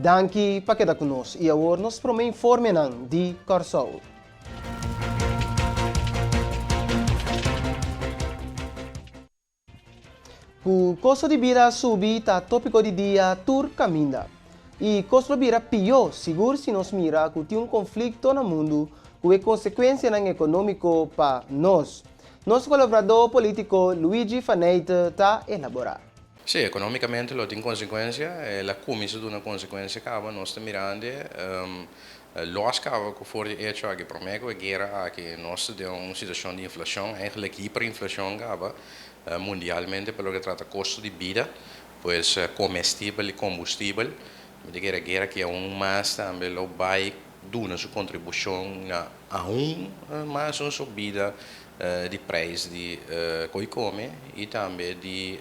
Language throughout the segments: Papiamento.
Danki pa keda ku nos i awor nos promé informenan di Kòrsou. Ku kosto di bida a subi ta tópiko di dia tur kaminda. I kos lo bira pió sigur si nos mira ku tin un konflikto na mundu ku e konsekuensianan ekonómiko pa nos. Nos kolabradó polítiko Luigi Faneyte ta elaborá. Sí, ekonómikamente lo tin konsekuensia. El a kuminsá duna konsekuensia kaba. Nos ta mirando lòs kaba ku for di echo aki promé ku e guera aki nos ta den un situashon di inflashon, eigenlijk hiperinflashon kaba mundialmente pa loke trata kosto di bida, pues komestibel i kombustibel. Mi ta kere e guera aki aun mas tambe lo bai duna su kontribushon na aun mas un subida di prijs di koe kome i tambe di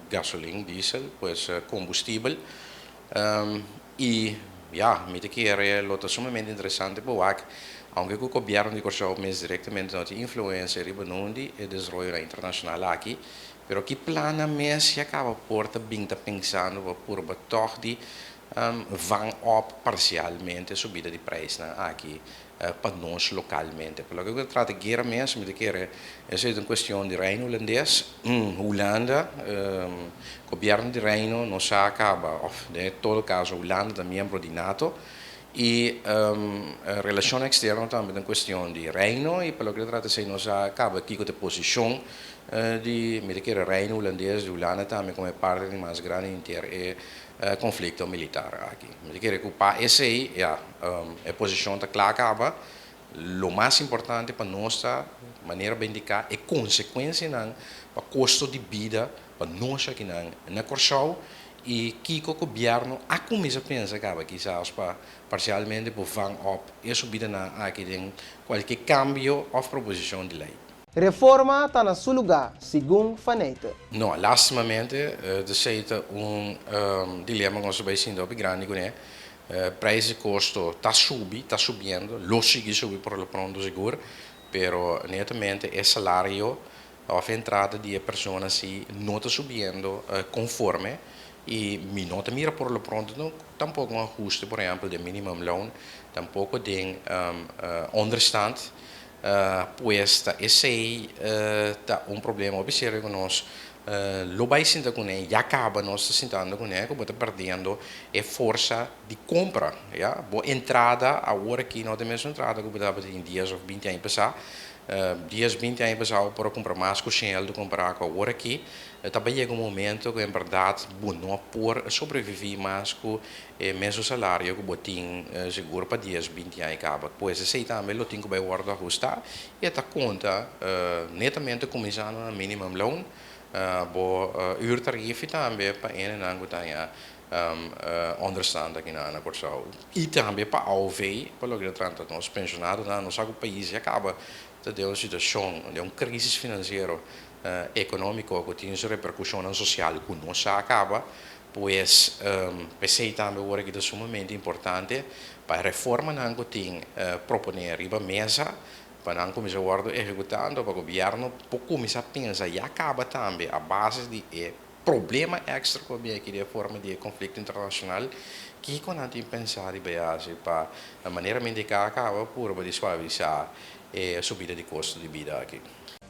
gasolin, diesel, pues kombustibel. I ya, mi ta kere lo ta sumamente interesante pa wak, aunke ku gobièrnu di Kòrsou mes direktamente no tin influensia riba nun di e desaroyonan internashonal aki, pero ki plannan mes ya kaba por ta bin ta pensando pa purba tòg di van op parsialmente subida di prijsnan aki pa nos lokalmente. Pa loke ku ta trata guera mes, mi ta kere esei ta un kuestion di Reino Hulandes. Hulanda, gobièrnu di Reino no sa kaba, òf den todo kaso Hulanda ta miembro di nato i relashon eksterno tambe ta un kuestion di Reino i pa loke ta trata esei no sa kaba kiko ta e posishon di, mi ta kere Reino Hulandes, di Hulanda tambe komo e parti di mas grandi henter e konflikto militar aki. Mi ta kere ku pa esei, ya, e posishon ta kla kaba. Lo mas importante pa nos ta, manera bo a indiká, e konsekuensianan pa kosto di bida pa nos akinan na Kòrsou i kiko gobièrnu a kuminsá pensa kaba kisas pa parsialmente por vang op e subidanan aki den kualke kambio òf proposishon di lei. Reforma ta na su lugá, segun Faneyte. No, lastimamente esei ta un dilema ku nos ta bai sinti hopi grandi kuné. Prijs di kosto ta subi, ta subiendo, lo sigui subi por lo pronto sigur, pero netamente e salario òf e entrada di e persona si no ta subiendo konforme i mi no ta mira por lo pronto tampoko un ahuste por ehèmpel den minimumloon, tampoko den onderstand. Pues ta esey ta un problema hopi serio cu nos lo bay sinta cune, ya caba nos ta sintando cune cu bo ta perdiendo e forsa di compra, ya. Bo entrada awor aki no ta e mesun entrada cu bo tabatin dies of binti aña pasa. Dies, binti aña pasa bo por a cumpra mas cu shenel compara cu awor aki. Ta bay yega un momento cu en berdad bo no por sobrevivi mas cu E mesun salario ku bo tin sigur pa dies, binti aña kaba. Pues esei tambe lo tin ku bai wòrdu ahustá i e ta konta netamente kuminsando na minimum loon. Bo uurtarief tambe pa hendenan ku ta haña onderstand aki na Kòrsou. I tambe pa AOV, pa loke ta trata nos penshonadonan. Nos sa ku pais ya kaba ta den un situashon, den un krisis finansiero ekonómiko ku tin su reperkushonnan sosial ku no sa kaba. Pues, p'esei tambe ora ki ta sumamente importante pa e reformanan ku tin proponé riba mesa pa nan kuminsá wòrdu ehekutando, pa gobièrnu por kuminsá pensa ya kaba tambe a base di e problema èkstra ku a bin aki den forma di e konflikto internashonal, kiko nan tin pensá riba e hasi pa manera mi indiká kaba purba di suavisá e subida di kosto di bida aki.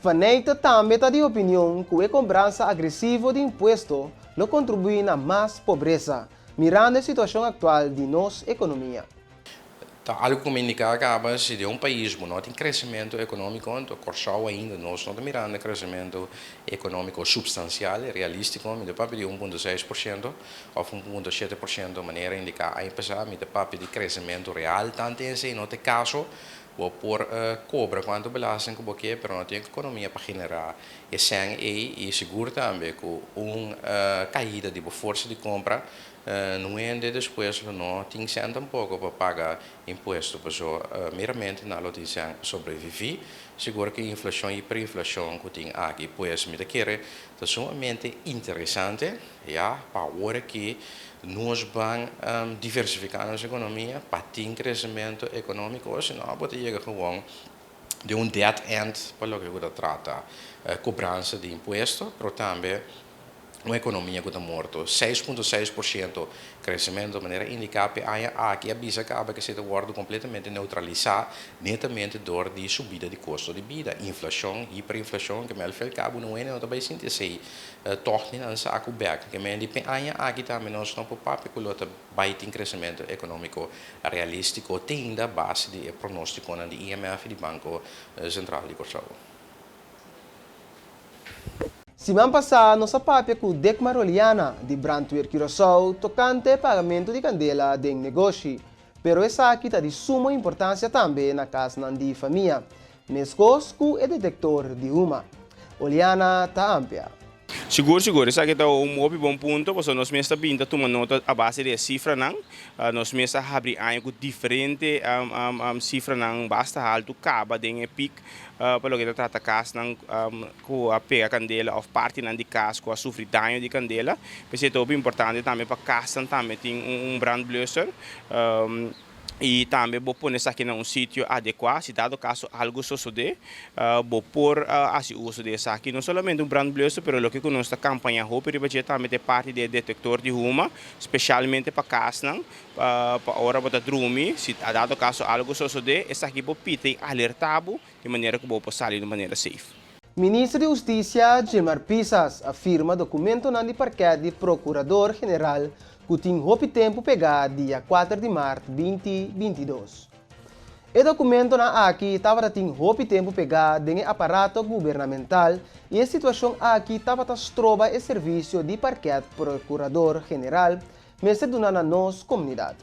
Faneyte tambe ta di opinion ku e kobransa agresivo di impuesto lo kontribuí na mas pobresa, mirando e situashon aktual di nos ekonomia. Ta algu ku mi indiká kaba, si den un pais bo no tin kresementu ekonómiko, anto Kòrsou ainda nos no ta mirando kresementu ekonómiko supstansial, realístiko, mi ta papia di 1.6% òf 1.7% manera indiká aña pasá, mi ta papia di kresementu real, tantu esei no ta e kaso, Bo por kobra kuantu belasting ku bo ke, pero no tin ekonomia pa generá e sèn ei i sigur tambe ku un kaida di bo forsa di kompra no hende despues lo no tin sèn tampoko pa paga impuesto paso meramente nan lo tin sèn pa sobreviví. Sigur ku e inflashon i hiperinflashon ku tin aki pues mi ta kere ta sumamente interesante ya pa awor aki Nos ban diversifiká nos ekonomia pa tin kresementu ekonómiko, sino bo ta yega gewoon den un dead end pa loke ku ta trata kobransa di impuesto, pero tambe Un ekonomia ku ta morto, 6.6% kresementu manera indiká p'e aña aki a bisa kaba ku esei ta wòrdu kompletamente neutralisá netamente dor di subida di kosto di bida, inflashon, hiperinflashon, ke mel fel kabo no hende no ta bai sinti esei tòg ni nan sa ku bèk. Ke men di p'e aña aki tambe nos no por papia ku lo ta bai tin kresementu ekonómiko realístiko te ainda a base di e pronóstikonan di IMF i di Banko Sentral di Kòrsou. Siman pasá nos a papia ku Dikmar Oliana di Brandweer Curaçao tokante pagamentu di kandela den negoshi, pero esaki ta di sumo importansia tambe na kasnan di famia, meskos ku e detektor di huma. Oliana ta amplia. Sigur sigur, esaki ta un hopi bon punto pasobra nos mes ta bin ta tuma nota a base di e sifranan. Nos mes a habri aña ku diferente sifranan basta haltu kaba den e pik Pa loke ta trata kasnan ku a pega kandela òf partinan di kas ku a sufri daño di kandela. P'esei ta hopi importante tambe pa kasnan tambe tin un brandblusser i tambe bo pone esaki na un sitio adekuá. Si dado kaso algu sosodé bo por hasi uso di esaki. No solamente un brandblusser pero loke ku nos ta kampañá hopi riba dje tambe ta e parti di e detektor di huma, spesialmente pa kasnan. Pa ora bo ta drumi, si a dado kaso algu sosodé, esaki por pita i alertá bo di manera ku bo por sali di un manera safe. Minister di Hustisia Gilmar Pisas a firma dokumentonan di parkèt di Prokurador General ku tin hopi tempu pegá dia kuater di mart binti 22. E dokumentonan aki tabata tin hopi tempu pegá den e aparato gubernamental i e situashon aki tabata stroba e servisio di parkèt Prokurador General mester duna na nos komunidat.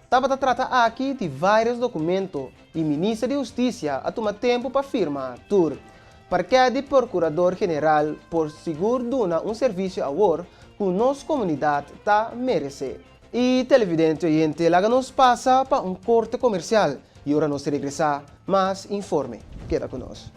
Tabata trata aki di vários dokumento i Minister di Hustisia a tuma tempu pa firma tur. Parkè di Prokurador General por sigur duna un servisio awor ku nos komunidat ta meresé. I televidente oyente laga nos pasa pa un korte komersial i ora nos regresá mas informe. Keda ku nos.